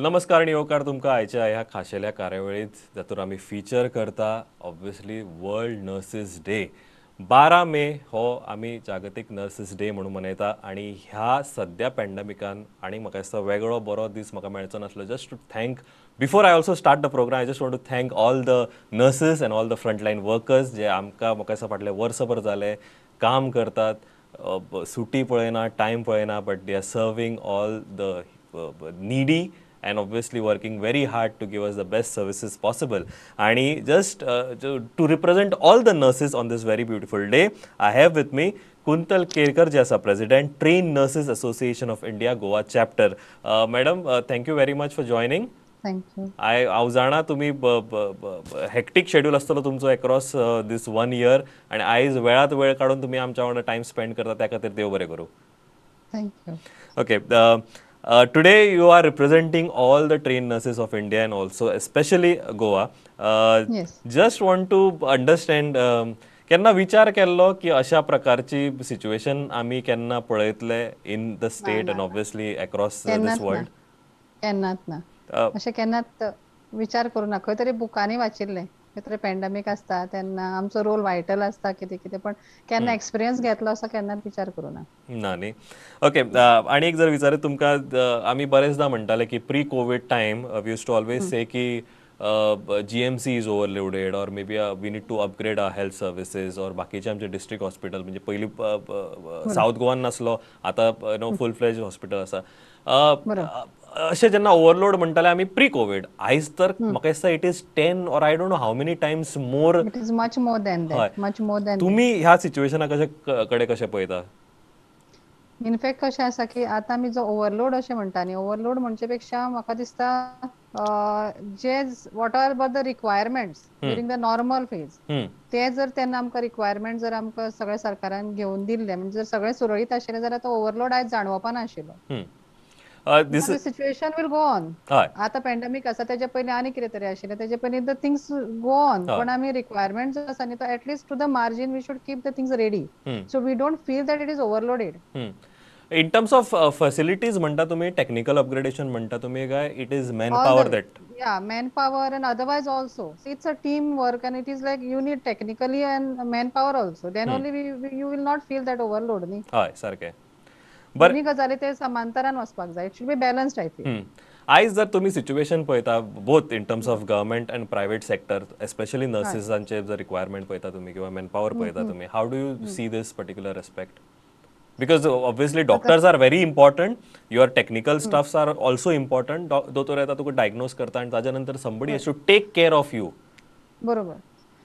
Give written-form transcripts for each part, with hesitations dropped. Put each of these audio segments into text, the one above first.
नमस्कार आनी येवकार तुमकां आयच्या ह्या खाशेल्या कार्यावळींत, जातूंत आमी फिचर करता ऑब्वियसली वर्ल्ड नर्सीस डे. 12 मे हो आमी जागतीक नर्सीस डे म्हणून मनयता आनी ह्या सद्या पॅन्डेमिकान आनी म्हाका दिसता वेगळो बरो दीस म्हाका मेळचो नासलो. Just to thank, before I also start the program, I just want to thank all the nurses and all the frontline workers जे आमकां म्हाका दिसता फाटले वर्सभर जाले काम करतात, सुटी पळयना, टायम पळयना, but they are serving all the needy and obviously working very hard to give us the best services possible. आणि just to represent all the nurses on this very beautiful day, I have with me Kuntal Kerkar, जे आसा President, Trained Nurses Association of India, Goa Chapter. Madam, thank you very much for joining. Thank you. I हांव जाणा तुमी हेक्टीक schedule आसतलो तुमचो across दीस one year आनी आयज वेळात वेळ काडून तुमी आमच्या वांगडा टायम स्पेंड करता, त्या खातीर देव बरें करूं. Thank you. Okay. Today you are representing all the trained nurses of India and also especially Goa. Just want to understand, केन्ना विचार केल्लो की अशा प्रकारची सिच्युएशन आमी केन्ना पळयतले in the state and obviously across this केन्नाच ना. वर्ल्ड? केन्नाच ना. अशें केन्नाच विचार करूं ना. खंय तरी बुकांनी वाचिल्लें, खंय तरी पॅन्डेमीक आसता तेन्ना आमचो रोल वायटल आसता, कितें कितें, पण केन्ना एक्सपिरियन्स घेतलो असो केन्नाच विचार करूं ना. ना न्ही? ओके. आनी एक जर विचारीत तुमकां, आमी बरेचदा म्हणटाले की pre Covid time we used to always say की GMC is overloaded or maybe we need to upgrade our health services or बाकीचे आमचे डिस्ट्रिक्ट हॉस्पिटल, म्हणजे पयलीं सावथ गोवान नासलो, आतां नो फूल फ्लेज हॉस्पिटल आसा. अशें जेन्ना ओवरलोड म्हणटाले आमी प्री कोवीड, आयज तर म्हाका दिसता it is 10 or I don't know how many times more. It is much more than that, much more than. तुमी ह्या सिच्युएशना कशे कडेन कशें पळयता? इनफॅक्ट कशें आसा की आतां आमी जो ओवरलोड अशें म्हणटा न्ही, ओवरलोड म्हणचे पेक्षा म्हाका दिसता जे what are the requirements during the normal phase, ते जर तेन्ना आमकां रिक्वायरमेंट जर आमकां सगळ्या सरकारान घेवन दिल्ले, म्हणजे जर सगळें सुरळीत आशिल्लें जाल्यार तो ओवरलोड आयज जाणवपा नाशिल्लो. This situation will go on. आतां पॅन्डेमीक आसा, तेजे पयलीं आनी कितें तरी आशिल्लें, तेजे पयलीं, the things go on. पण आमी रिक्वायरमेंट जो आसा न्ही, तो at least to the margin we should keep the things ready, so we don't feel that it is overloaded. In terms of facilities म्हणटा तुमी, टेक्निकल अपग्रेडेशन म्हणटा तुमी, काय it is man power that? Yeah, manpower and otherwise also. See, it's a team work and it is like you need technically and manpower also. Then only you will not feel that overload न्ही. हय, सारकें. बरें. दोन्ही गजाली ते समांतरान वचपाक जाय. It should be balanced, I feel. आयज जर तुमी सिच्युएशन पळयता, both in terms of government and private sector, especially नर्सीसांचे जर रिक्वायरमेंट पळयता तुमी किंवा मॅनपॉवर पळयता तुमी, how do you see this particular aspect? Because obviously doctors are very important, your technical staffs are also important. दोतोर येता, तुका डायग्नोज करता आनी ताज्या नंतर somebody has to take care of you. बरोबर.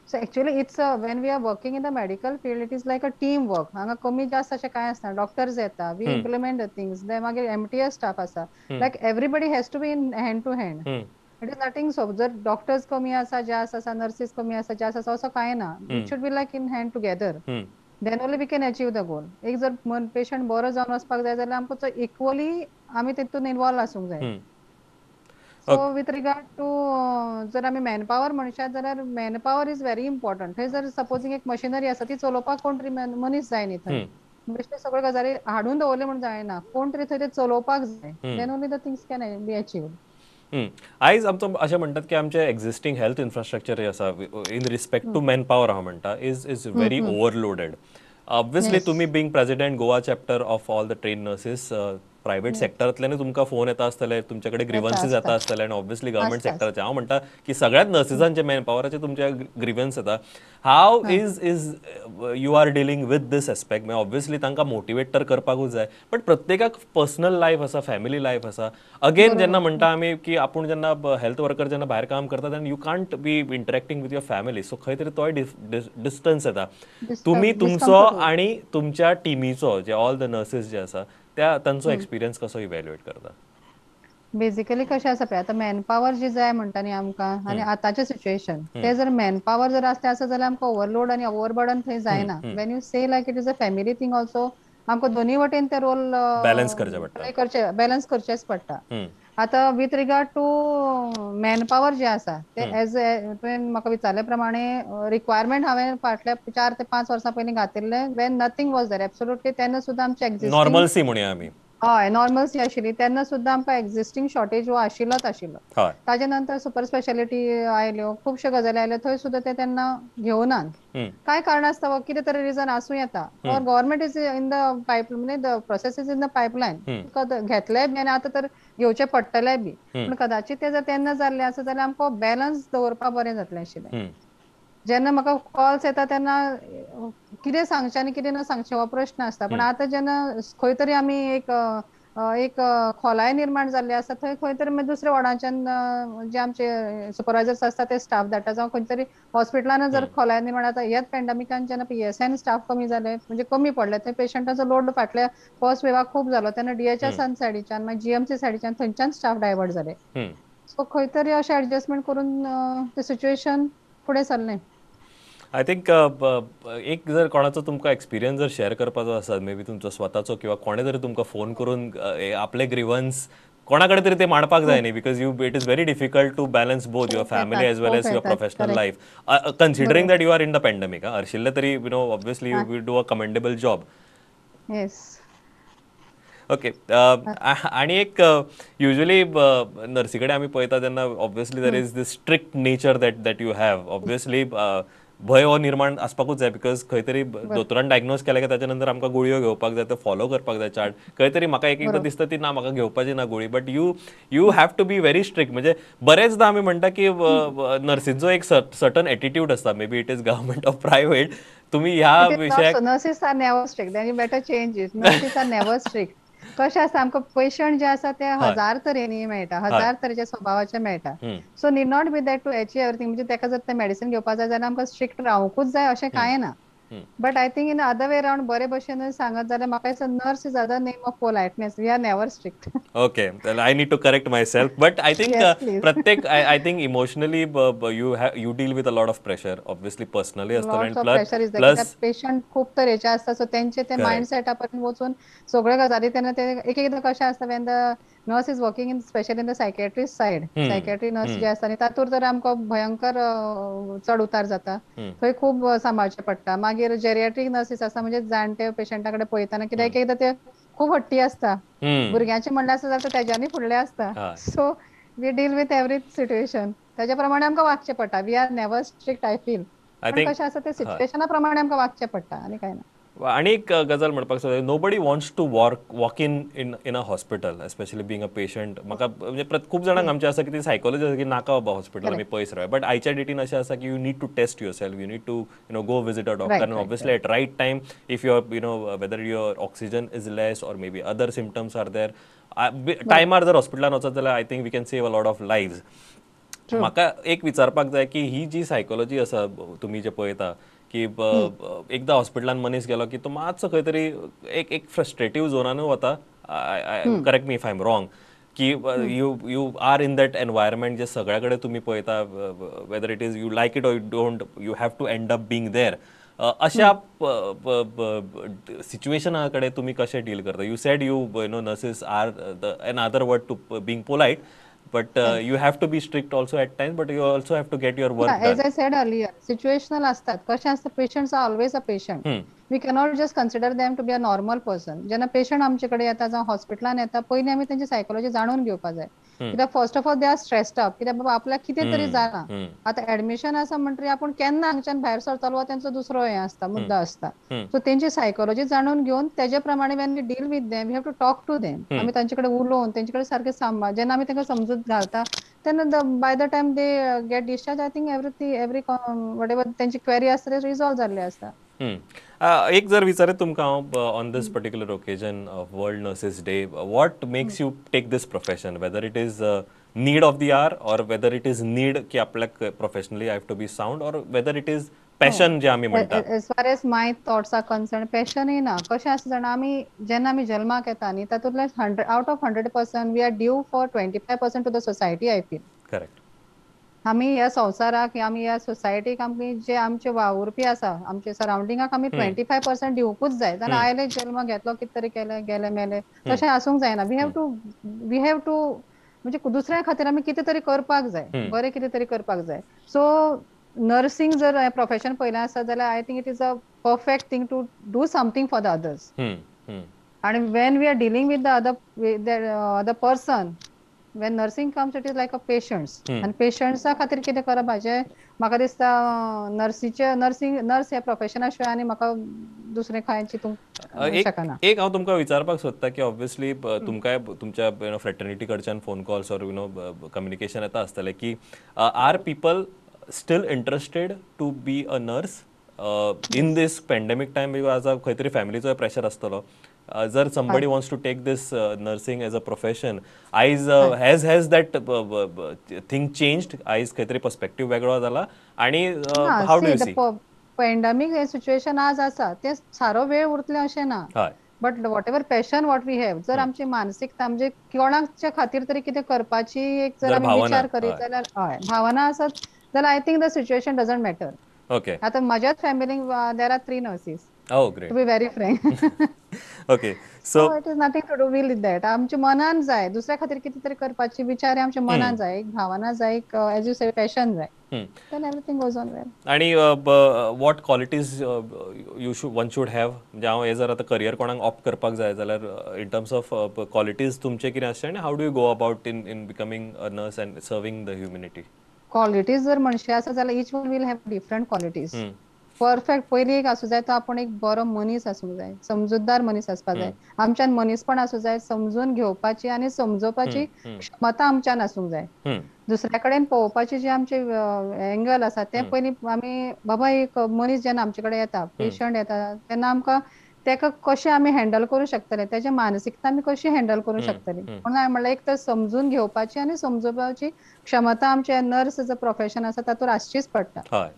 So actually it's when we are working in the medical field, it is like a team work. हांगा कमी जास्त अशें कांय आसना. डॉक्टर्स येता, we implement the things, मागीर एमटीएस स्टाफ आसा, like everybody has to be in hand to hand. It is nothing so जर डॉक्टर्स कमी आसा, जास्त आसा, नर्सीस कमी आसा, जास्त आसा, असो कांय ना. It should be like in hand together, then only we can achieve the goal. एक जर पेशंट बरो जावन वचपाक जाय जाल्यार आमकां इक्वली आमी तितून इनवॉल्व आसूंक जाय. सो विथ रिगार्ड टू जर आमी मॅनपावर म्हणशात जाल्यार manpower is very important. थंय जर सपोजिंग एक मशिनरी आसा, ती चलोवपाक कोण तरी मनीस जाय न्ही. थंय बेश्टे सगळ्यो गजाली हाडून दवरले म्हूण जायना, कोण तरी थंय ते चलोवपाक जाय, then only the things can be achieved. आयज आमचो अशें म्हणटात की आमचे एक्झिस्टींग हेल्थ इन्फ्रास्ट्रक्चर जे आसा, in respect to man power हांव म्हणटा, is very overloaded. Obviously तुमी being president, Goa chapter of all the trained nurses, private सेक्टरांतल्यानूय तुमकां फोन येता आसतले, तुमचे कडेन ग्रिवन्सीस येता आसतले आनी ऑब्वियसली गव्हर्मेंट सेक्टराचे. हांव म्हणटा की सगळ्याच नर्सीसांचे मॅन पॉवराचे तुमचे ग्रिवन्स येता. How is you are dealing with this aspect? मागीर ऑब्वियसली तांकां मोटिवेट तर करपाकूच जाय, बट प्रत्येकाक पर्सनल लायफ आसा, फॅमिली लायफ आसा. अगेन जेन्ना म्हणटा आमी की आपूण जेन्ना हेल्थ वर्कर जेन्ना भायर काम करता तेन्ना you can't be interacting with your family, so खंय तरी तोय डिस्टन्स येता. तुमी तुमचो आनी तुमच्या टिमीचो जे ऑल the nurses जे आसा त्या तांचो एक्सपिरियन्स कसो इव्हॅल्युएट करता? बेसिकली कशें आसा पळय, आतां मॅनपावर जी जाय म्हणटा न्ही आमकां आनी आतांचें सिच्युएशन ते जर मॅनपावर जर आसलें आसत जाल्यार आमकां ओवरलोड आनी ओवरबर्डन थंय जायना. When you say like it is a family thing also, आमकां दोनूय वटेन ते रोल बॅलन्स करचे पडटा. करचे, बॅलन्स करचेच पडटा. आतां with regard to manpower जे आसा ते, एज तुवें म्हाका विचारले प्रमाणे, रिक्वायरमेंट हांवें फाटल्या 4 ते 5 वर्सां पयलीं घातिल्लें, when nothing was there absolutely, तेन्ना सुद्दां आमचे एक्झिस्टींग नॉर्मलसी म्हणया आमी. हय, नॉर्मल्सी आशिल्ली तेन्ना सुद्दां आमकां एक्झिस्टींग शॉर्टेज हो आशिल्लोच आशिल्लो. ताजे नंतर सुपर स्पेशालिटी आयल्यो, खुबश्यो गजाली आयल्यो, थंय सुद्दां ते तेन्ना घेवनात. कांय कारण आसता, कितें तरी रिजन आसूं येता, or government is in the pipe, म्हणजे the process is in the pipeline, घेतले बी आनी आतां तर घेवचे पडटले बी. पूण कदाचित ते जर तेन्ना जाल्ले आसत जाल्यार आमकां बॅलन्स दवरपाक बरें जातलें आशिल्लें. जेन्ना म्हाका कॉल्स येता तेन्ना कितें सांगचें आनी कितें ना सांगचें हो प्रश्न आसता. पण आतां जेन्ना खंय तरी आमी एक एक खोलाय निर्माण जाल्ली आसा, थंय खंय तरी मागीर दुसऱ्या वॉर्डाच्यान जे आमचे सुपरवायजर्स आसता ते स्टाफ धाडटा, जावं खंय तरी हॉस्पिटलान जर खोलाय निर्माण जाता. ह्याच पॅन्डेमिकान जेन्ना पीएसआयन स्टाफ कमी जाले, म्हणजे कमी पडले, थंय पेशंटाचो लोड फाटल्या फर्स्ट वेवाक खूब जालो, तेन्ना डीएचएसान सायडीच्यान मागीर जीएमसी सायडीच्यान थंयच्यान स्टाफ डायवर्ट जाले. सो खंय तरी अशें एडजस्टमेंट करून ते सिच्युएशन फुडें सरलें. I think एक जर कोणाचो तुमकां एक्सपिरियन्स जर शेअर करपाचो आसा, मे बी तुमचो स्वताचो किंवा कोणे तरी तुमकां फोन करून आपले ग्रिवन्स कोणा कडेन तरी ते मांडपाक जाय न्ही, because you it is very difficult to balance both your family as well as your professional life, considering that you are in the pandemic. हरशिल्ले तरी you know obviously you will do a commendable job. Yes. Okay, आणि एक usually नर्सी कडेन आमी पळयता तेन्ना obviously there is this strict nature that that you have. Obviously भंय हो निर्माण आसपाकूच जाय, because खंय तरी दोतोरान डायग्नोज केलें काय ताच्या नंतर आमकां गुळयो घेवपाक जाय, ते फॉलो करपाक जाय चार्ट. खंय तरी म्हाका एक एकदां दिसता ती ना म्हाका घेवपाची ना गुळी, but you you have to be very strict. म्हणजे बरेचदा आमी म्हणटा की नर्सींचो एक सर्टन एटिट्यूड आसता, maybe it is government or private. तुमी ह्या विशयाक nurses are never strict, then you better change it. Nurses are never strict. कशें आसता, आमकां पेशंट जे आसा ते हजार तरेनी मेळटा, हजार तरेच्या स्वभावाचे मेळटा. So need not be that to achieve everything. म्हणजे ताका जर ते मेडिसिन घेवपाक जाय जाल्यार आमकां स्ट्रिक्ट रावंकूच जाय अशें कांय ना. But I think in other way round बरे भशेन सांगत जाल्यार म्हाका दिसता nurse is other name of politeness, we are never strict. Okay, I need to correct myself, but I think प्रत्येक I think emotionally you you deal with a lot of pressure, obviously personally आसतलो आनी plus patient खूब तरेचे आसता, so तेंचे ते mind सेटा पर्यंत वचून सगळे गजाली तेन्ना ते एक एकदां कशें आसता, when the nurse is working in specially in the psychiatrist side, psychiatry nurse जे आसता न्ही तातूंत तर आमकां भयंकर चड उतार जाता, थंय खूब सांबाळचें पडटा. मागीर जेरियाट्रीक नर्सीस आसा, म्हणजे जाणटे पेशंटा कडेन पळयतना कित्याक एक एकदां ते खूब हट्टी आसता, भुरग्यांचे म्हणलें आसता जाल्यार तेज्यानी फुडले आसता. So we deal with every situation, तेज्या प्रमाणे आमकां वागचें पडटा. We are never strict I feel, कशें आसा ते सिच्युएशना प्रमाणे आमकां वागचें पडटा आनी कांय ना. आनी एक गजाल म्हणपाक सोदता, nobody wants to walk in in in a hospital, especially being a patient. म्हाका म्हणजे खूब जाणांक आमचें आसा की ती सायकोलॉजी आसा की नाका बाबा हॉस्पिटल, आमी पयस रावया. बट आयच्या डेटीन अशें आसा की you need to test yourself, you need to you know go visit a doctor, and obviously at right time if your you know whether your oxygen is less or maybe other symptoms are there, टायमार जर हॉस्पिटलान वचत जाल्यार I think we can save a lot of lives. म्हाका एक विचारपाक जाय की ही जी सायकोलॉजी आसा तुमी जे पळयता की एकदा हॉस्पिटलान मनीस गेलो की तो मातसो खंय तरी एक एक फ्रस्ट्रेटीव झोनानूय वता, correct me if I am wrong, की you you are in that environment जे सगळ्या कडेन तुमी पळयता, whether it is you like it or you don't, you have to end up being there. अशा सिच्युएशना कडेन तुमी कशें डील करता? You said you you know nurses are the another word to being polite, but you have to be strict also at times, but you also have to get your work done. As I said earlier, situational असतात. कशें आसता, patients are always a patient. We cannot just consider them to be a normal person. जेन्ना patient आमचे कडेन येता जावं हॉस्पिटलान येता, पयलीं आमी तेंची सायकोलॉजी जाणून घेवपाक जाय. कित्याक first of all they are stressed up, कित्याक बाबा आपल्याक कितें तरी जालां, आतां एडमिशन आसा म्हणटकीर आपूण केन्ना हांगच्यान भायर सरतलो हो तेंचो दुसरो हें आसता, मुद्दो आसता. सो तेंची सायकोलॉजी जाणून घेवन तेजे प्रमाणे when we deal with them, we have to talk to them. आमी तांचे कडेन उलोवन तेंचे कडेन सारकें सांबाळ, जेन्ना आमी तांकां समजूत घालता तेन्ना by the time they get discharge, I think everything every whatever तेंची क्वेरी आसता ते रिजॉल्व जाल्ले आसता. एक जर विचारत तुमकां हांव on this particular occasion of World Nurses Day, what makes you take this profession, whether it is need of the hour or whether it is need की आपल्याक professionally I have to be sound, or whether it is passion जे आमी म्हणटा? As far as my thoughts are concern, पॅशनय ना. कशें आसता जाणा, आमी जेन्ना आमी जल्माक येता न्ही तातूंतले 100 out of 100% we are due for 25% to the society, I feel. Correct. आमी ह्या संवसाराक, आमी ह्या सोसायटीक, आमी जे आमचे वावुरपी आसा आमचे सरावंडिंगाक आमी 25% दिवंकूच जाय. जाल्यार आयले जल्म घेतलो कितें तरी केलें गेले मेले तशें आसूंक जायना. We have to म्हणजे दुसऱ्या खातीर आमी कितें तरी करपाक जाय, बरें कितें तरी करपाक जाय. सो नर्सिंग जर प्रोफेशन पळयलें आसत जाल्यार I think it is a perfect thing to do something for the others. आणि when we are dealing with the other person, when nursing comes it is like a patients. आनी पेशंट्सा खातीर कितें करप हाचें म्हाका दिसता नर्सीचे नर्सिंग नर्स ह्या प्रोफेशना शिवाय आनी म्हाका दुसरें कांय चिंतूंक शकना. एक हांव तुमकां विचारपाक सोदता की ऑब्वियसली तुमकांय तुमच्या you know fraternity कडच्यान phone calls or you know communication येता आसतलें की are people still interested to be a nurse in this pandemic time? Because खंय तरी फॅमिलीचोय प्रेशर आसतलो. जर somebody wants to take this nursing as a profession आयज, has that thing changed? आयज खंय तरी पर्सपेक्टीव वेगळो जाला आनी how do you see? Pandemic hey situation आज आसा तें सारो वेळ उरतलें अशें ना, but whatever passion what we have, जर आमची मानसिकता म्हणजे कोणाच्या खातीर तरी कितें करपाची एक जर आमी विचार करीत जाल्यार, हय भावना आसत जाल्यार I think the situation doesn't matter. Okay, आतां म्हज्याच फॅमिलीक there are 3 nurses. Oh, great. To be very frank. Okay, so it is nothing to do with that. आमच्या मनान जाय दुसऱ्या खातीर कितें तरी करपाची विचार आमच्या मनान जाय, एक भावना जाय, एक एज you से पॅशन जाय, then everything goes on well. आणि what qualities you should one should have? म्हणजे हांव हे जर आतां करियर कोणाक ऑप्ट करपाक जाय जाल्यार इन टर्म्स ऑफ क्वॉलिटीज तुमचे कितें आसचे आनी how do you go about in becoming a nurse and serving the humanity? Qualities जर म्हणशे आसा जाल्यार each one will have different qualities. Perfect पयली एक आसूं जाय तो आपूण एक बरो मनीस आसूंक जाय, समजूतदार मनीस आसपाक जाय, आमच्यान मनीसपण आसूं जाय, समजून घेवपाची आनी समजोवपाची क्षमता आमच्यान आसूंक जाय. दुसऱ्या कडेन पळोवपाची जी आमची एंगल आसा तें पयलीं आमी बाबा एक मनीस जेन्ना आमचे कडेन येता, पेशंट येता तेन्ना आमकां तेका कशें आमी हँडल करूं शकतले, तेजे मानसिकता आमी कशी हँडल करूं शकतली. म्हणून हांवें म्हणलें एक तर समजून घेवपाची आनी समजोवपाची क्षमता आमच्या नर्स जो प्रोफेशन आसा तातूंत आसचीच पडटा.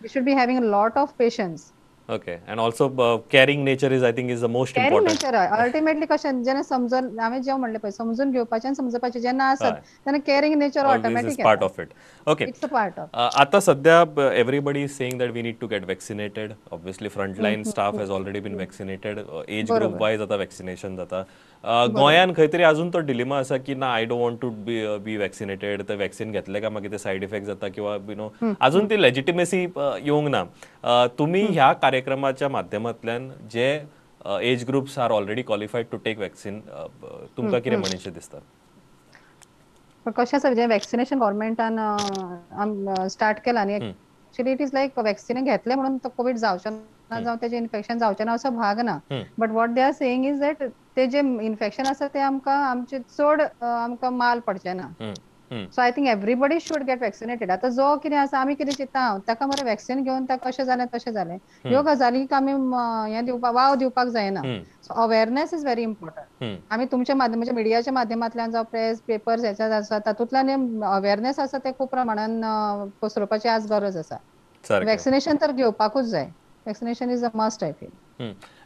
We should be having a lot of patience. Okay, and also caring nature is, I think, is the most caring important. Nature ultimately कशें जेन्ना समजून हांवें जें म्हणलें पळय समजून घेवपाचें आनी समजपाचें जेन्ना आसत तेन्ना caring nature automatic is part of it. Okay, it's a part of. आता सध्या everybody is saying that we need to get vaccinated. Obviously frontline staff has already been vaccinated. Age group wise आता vaccination जाता. गोंयान खंय तरी अजून तो डिलिमा आसा की ना, I don't want to be vaccinated, ते वॅक्सिन घेतले काय मागीर ते सायड इफेक्ट जाता किंवा you know अजून ती लेजिटिमेसी येवंक ना. तुमी ह्या कार्यक्रमाच्या माध्यमांतल्यान जे age groups are already qualified to take vaccine, तुमकां कितें म्हणीशें दिसता? पण कशें आसा, जें वॅक्सिनेशन गव्हर्मेंटान स्टार्ट केलां न्ही, actually it is like vaccine घेतलें म्हणून तो कोवीड जावचो ना, जावं तेजें इन्फेक्शन जावचें ना असो भाग ना. But what they are saying is that ते जे इन्फेक्शन आसा ते आमकां आमचे चड आमकां माल पडचें ना. So I think everybody should get vaccinated. आतां जो कितें आसा आमी कितें चिंत्ता ताका मरे वॅक्सिन घेवन ताका अशें जालें तशें जालें, ह्यो गजालीक आमी हें दिवपाक वाव दिवपाक जायना. So awareness is very important. आमी तुमच्या माध्यम म्हणजे मिडियाच्या माध्यमांतल्यान जावं प्रेस पेपर्स हेच्या आसा तातूंतल्यान अवेरनेस आसा ते खूब प्रमाणान पसरोवपाची आज गरज आसा. वॅक्सिनेशन तर घेवपाकूच जाय. Vaccination is a must, I feel.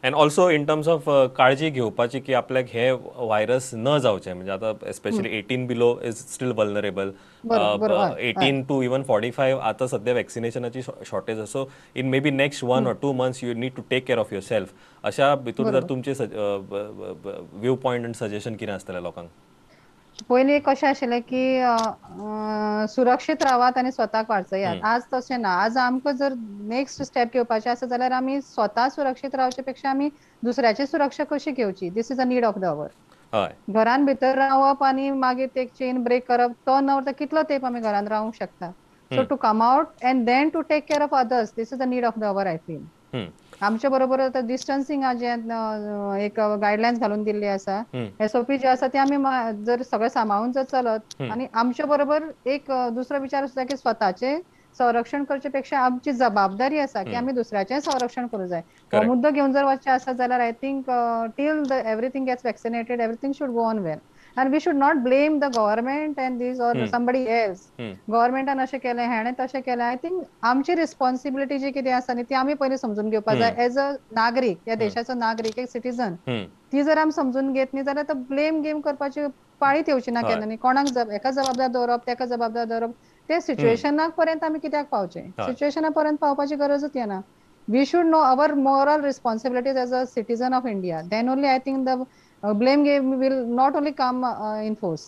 And also in terms of काळजी घेवपाची की आपल्याक हे व्हायरस न जावचे, म्हणजे आता especially 18 below is still vulnerable, 18 to even 45 आता सध्या वॅक्सिनेशनाची शॉर्टेज आसा. In maybe next 1 or 2 months you need to take care of yourself. अशा भितूर जर तुमचे व्यू पॉयंट आनी सजेशन कितें आसतलें लोकांक? पयलीं कशें आशिल्लें की सुरक्षीत रावात आनी स्वताक वाचयात. आज तशें ना. आज आमकां जर नेक्स्ट स्टेप घेवपाचें आसा जाल्यार आमी स्वता सुरक्षीत रावचे पेक्षा आमी दुसऱ्याची सुरक्षा कशी घेवची, this is a need of the hour. घरान भितर रावप आनी मागीर ते चेन ब्रेक करप तो न उरता कितलो तेंप आमी घरान रावंक शकता. So to come out and then to take care of others, this is the need of the hour, I feel. आमच्या बरोबर आतां डिस्टन्सिंग जें एक गायडलायन्स घालून दिल्ली आसा, एसओपी जे आसा ते आमी जर सगळें सांबाळून जर चलत आनी आमच्या बरोबर एक दुसरो विचार आसता की स्वताचें संरक्षण करचे पेक्षा आमची जबाबदारी आसा की आमी दुसऱ्याचें संरक्षण करूं जाय. हो मुद्दो घेवन जर वचचें आसा जाल्यार I think till the everything gets vaccinated everything should go on well. And we should not blame the government and this or somebody else. गव्हर्मेंटान अशें केलें, हेणें तशें केलें. I think आमची रिस्पॉन्सिबिलिटी जी कितें आसा न्ही ती आमी पयलीं समजून घेवपाक जाय एज अ नागरीक, ह्या देशाचो नागरीक, एक सिटीजन. ती जर आमी समजून घेत न्ही जाल्यार तो ब्लेम गेम करपाची पाळीत येवची ना केन्ना न्ही. कोणाक हेका जबाबदार दवरप, तेका जबाबदार दवरप, ते सिच्युएशनाक पर्यंत आमी कित्याक पावचें? सिच्युएशना पर्यंत पावपाची गरजूच येना. We should know our moral responsibilities as a citizen of India. Then only I think the blame game will not only come in force.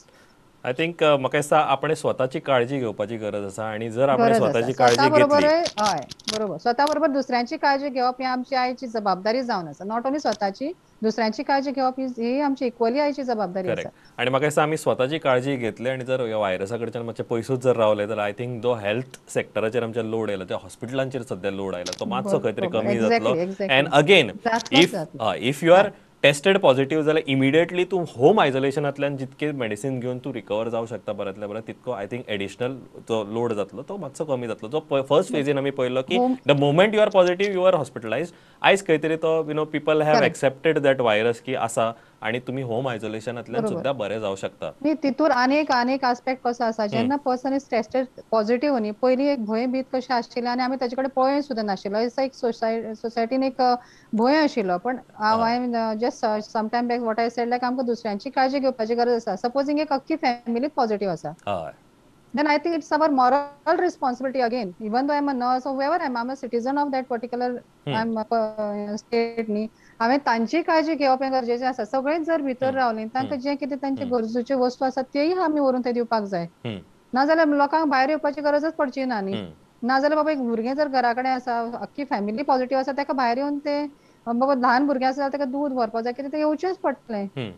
I think म्हाका दिसता आपणे स्वताची काळजी घेवपाची गरज आसा आनी जर आपण स्वताची काळजी घेतली, हय बरोबर, स्वता बरोबर दुसऱ्यांची काळजी घेवप ही आमची आयची जबाबदारी जावन आसा. Not only स्वताची, दुसऱ्यांची काळजी घेवप ही आमची इक्वली आयची जबाबदारी आसा. आनी म्हाका दिसता आमी स्वताची काळजी घेतली आनी जर ह्या व्हायरसा कडच्यान मातशें पयसूच जर रावले जाल्यार I think जो हेल्थ सेक्टराचेर आमच्या लोड आयला, त्या हॉस्पिटलांचेर सद्या लोड आयला तो मातसो खंय तरी कमी जातलो. And again if you are tested positive जाल्यार इमिडिएटली तूं होम आयसोलेशनांतल्यान जितके मेडिसिन घेवन तूं रिकवर जावं शकता बऱ्यांतल्या बरें, तितको I think additional जो लोड जातलो तो मातसो कमी जातलो. जो फर्स्ट फेजीन आमी पळयलो की the moment you are positive you are hospitalised, आयज खंय तरी तो you know people have accepted that virus की आसा आनी तुमी होम आयसोलेशनांतल्यान सुद्दां बरे जावं शकता. तितूर आनी एक आस्पेक्ट कसो आसा, जेन्ना पर्सन is tested positive न्ही, पयलीं एक भंय भीत कशें आशिल्लें आनी आमी ताचे कडेन पळय सुद्दां नाशिल्लो, एक सोसायटीन एक भंय आशिल्लो. पण हांवें just some time back what I said like आमकां दुसऱ्यांची काळजी घेवपाची गरज आसा. सपोजिंग एक अख्खी फॅमिलीच पॉझिटिव्ह आसा, then I think it's our moral responsibility again, even though I'm a nurse or whoever I'm a citizen of that particular I'm state न्ही, हांवें तांची काळजी घेवप हें गरजेचें आसा. सगळेच जर भितर रावले तांकां जें कितें तांचे गरजेच्यो वस्तू आसा तेय आमी व्हरून थंय दिवपाक जाय, नाजाल्यार लोकांक भायर येवपाची गरजच पडची ना न्ही. नाजाल्यार बाबा एक भुरगें जर घरा कडेन आसा, अख्खी फॅमिली पॉझिटिव्ह आसा, ताका भायर येवन ते बाबा ल्हान भुरगें आसा जाल्यार ताका दूद व्हरपाक जाय, कितें तें येवचेंच पडटलें.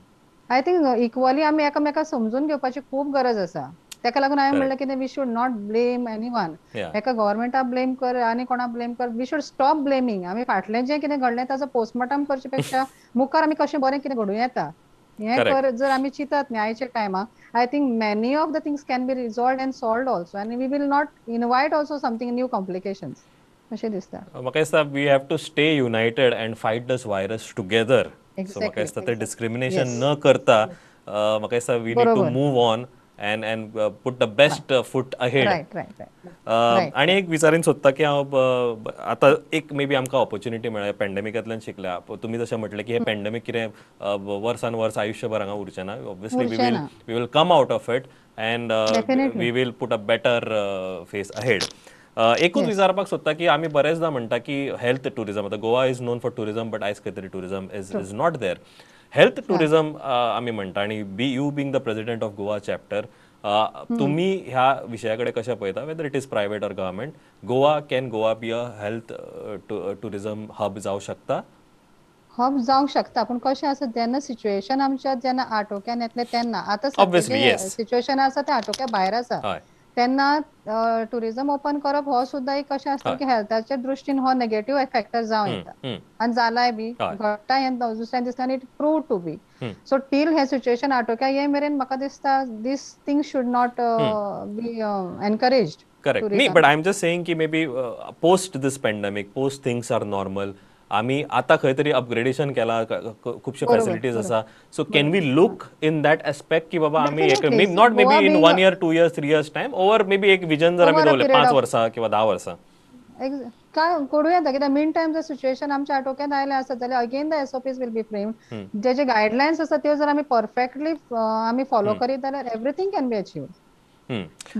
I think equally आमी एकामेकांक समजून घेवपाची खूब गरज आसा. ताका लागून हांवें म्हणलें कितें we should not blame anyone. एका गव्हर्मेंटाक ब्लेम कर आनी कोणाक ब्लेम कर, we should stop blaming. आमी फाटलें जें कितें घडलें ताचो पोस्टमॉर्टम करचे पेक्षा मुखार आमी कशें बरें कितें घडूं येता हें कर जर आमी चिंतत न्ही आयच्या टायमाक, I think many of the things can be resolved and solved also, आनी we will not invite also something new complications अशें दिसता. म्हाका दिसता we have to stay united and fight this virus together. So म्हाका दिसता ते discrimination न करता म्हाका दिसता we need to move on and put the best foot ahead. आनी एक विचारीन सोदता की हांव आतां एक मे बी आमकां ऑपॉर्च्युनिटी मेळ्ळ्या पॅन्डेमिकांतल्यान शिकल्या, तुमी जशें म्हटलें की हें पॅन्डेमीक कितें वर्सान वर्स आयुश्यभर हांगा उरचें ना, obviously we will come out of it and we will put a better face ahead. एकूच विचारपाक सोदता की आमी बरेचदा म्हणटा की हेल्थ टुरिजम, आतां Goa is known for tourism but आयज खंय तरी tourism is not there. Health tourism आमी म्हणटा आनी be you being the president of Goa chapter, तुम्ही ह्या विशया कडेन कशें पळयता, whether it is private or government, Goa can Goa be a health tourism hub जावं शकता? हब जावंक शकता, पूण कशें आसा जेन्ना सिच्युएशन आमच्या जेन्ना आटोक्यान येतलें तेन्ना, आतां सिच्युएशन आसा तें आटोक्या भायर आसा, तेन्ना टुरिजम ओपन करप हो सुद्दां एक कशें आसता की हेल्थाच्या दृश्टीन हो नेगेटिव्ह फॅक्टर जावं येता आनी जालाय बी घडटा हें दुसऱ्या दिसांनी it prove to be. So till हें सिच्युएशन आटोक्या ये मेरेन म्हाका दिसता this thing should not be encouraged. Correct न्ही, but I am just saying की maybe post this pandemic, post things are normal, आमी आतां खंय तरी अपग्रेडेशन केला, खुबश्यो फॅसिलिटीज आसा, so can we look in that aspect की बाबा आमी एक not maybe in 1 year 2 years 3 years time over maybe एक विजन जर आमी दवरलें 5 वर्सां किंवा 10 वर्सां काय करूं येता. कित्याक मीन टायम जर सिच्युएशन आमच्या आटोक्यात आयलें आसत जाल्यार again the SOPs will be framed, J J guidelines आसा त्यो जर आमी परफेक्टली आमी फॉलो करीत जाल्यार एवरीथींग can be achieved.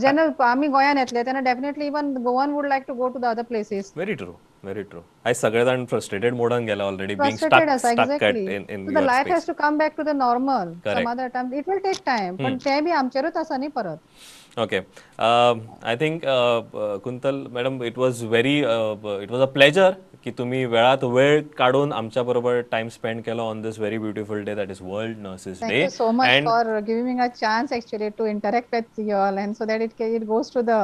जेन्ना आमी गोंयान येतले तेन्ना definitely even Goan would like to go to the other places. Very true, very true. आयज सगळे जाण फ्रस्ट्रेटेड मोडान गेला already, being stuck in the life has to come back to the normal some other time, it will take time, पण ते बी आमचेरूच आसा न्ही परत. Okay, I think Kuntal madam, it was very it was a pleasure की तुम्ही वेळात वेळ काढून आमच्या बरोबर टाइम स्पेंड केलो on this very beautiful day, that is World Nurses Day. Thank you so much for giving a chance actually to interact with you all and so that it goes to the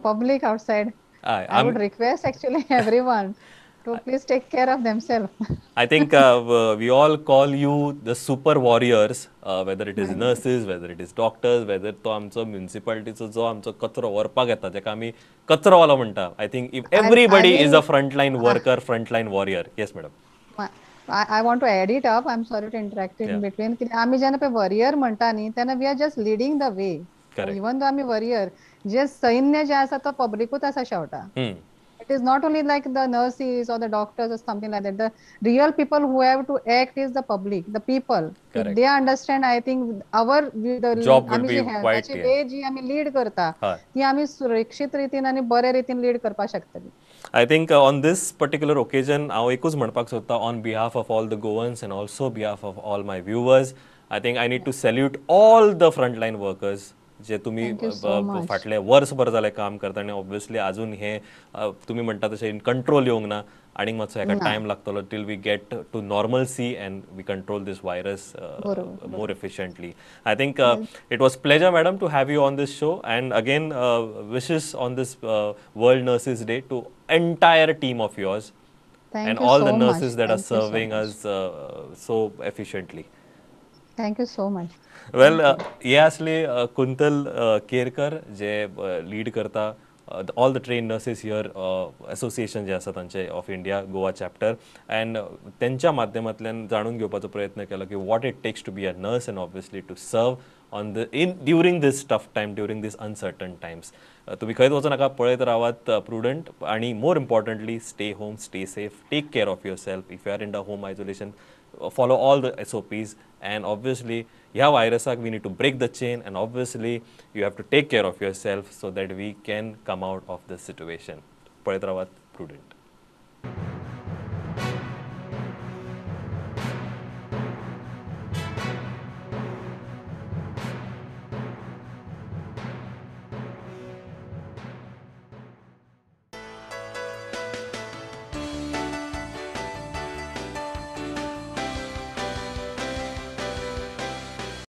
public outside. I would request actually everyone to please take care of themselves. I think we all call you the super warriors, whether it is nurses, whether it is doctors, whether तो आमचो म्युनिसिपालिटीचो जो आमचो कचरो व्हरपाक येता जेका आमी कचरोवालो म्हणटा. I think if everybody is a frontline worker, frontline warrior. Yes madam. I want to add it up. I'm sorry to interact in between. आमी जेन्ना पळय वॉरियर म्हणटा न्ही तेन्ना we are just leading the way. Even though आमी warrior, जे सैन्य जे आसा तो पब्लिकूच आसा शेवटा. It is not only like the nurses or the doctors or something like that. The real people who have to act is the public, the people. Correct. If they understand, I think our the job will be quite clear. वे जी आमी lead करता ती आमी सुरक्षीत रितीन आनी बरे रितीन लीड करपाक शकतली. I think on this particular occasion हांव एकूच म्हणपाक सोदता, on behalf of all the Goans and also behalf of all my viewers, I think I need to salute all the frontline workers जे तुम्ही Thank you so much. फाटले वर्सभर जालें काम करता आनी ऑब्वियसली अजून हे तुमी म्हणटा तशें इन कंट्रोल येवंक ना आनीक मातसो हेका टायम लागतलो till we get to normalcy and we control this virus more efficiently. I think it was pleasure, madam, to have you on this show, and again wishes on this World Nurses Day to entire team of yours Thank and you all so the much. nurses that are Thank you so serving much. us so efficiently. Thank you so much. Well, हे असले कुंतल केरकर जे lead करता all the trained nurses here association जे आसा तांचे of India Goa chapter, and तेंच्या माध्यमांतल्यान जाणून घेवपाचो प्रयत्न केलो की what it takes to be a nurse and obviously to serve on the in during this tough time, during this uncertain times. तुम्ही खंयच वचूं नाका, पळयत रावात प्रुडंट आणि more importantly, stay home, stay safe, take care of yourself. If you are in the home isolation, follow all the SOPs, and obviously ह्या व्हायरसाक we need to break the chain, and obviously you have to take care of yourself so that we can come out of this situation. पळयत रावात prudent.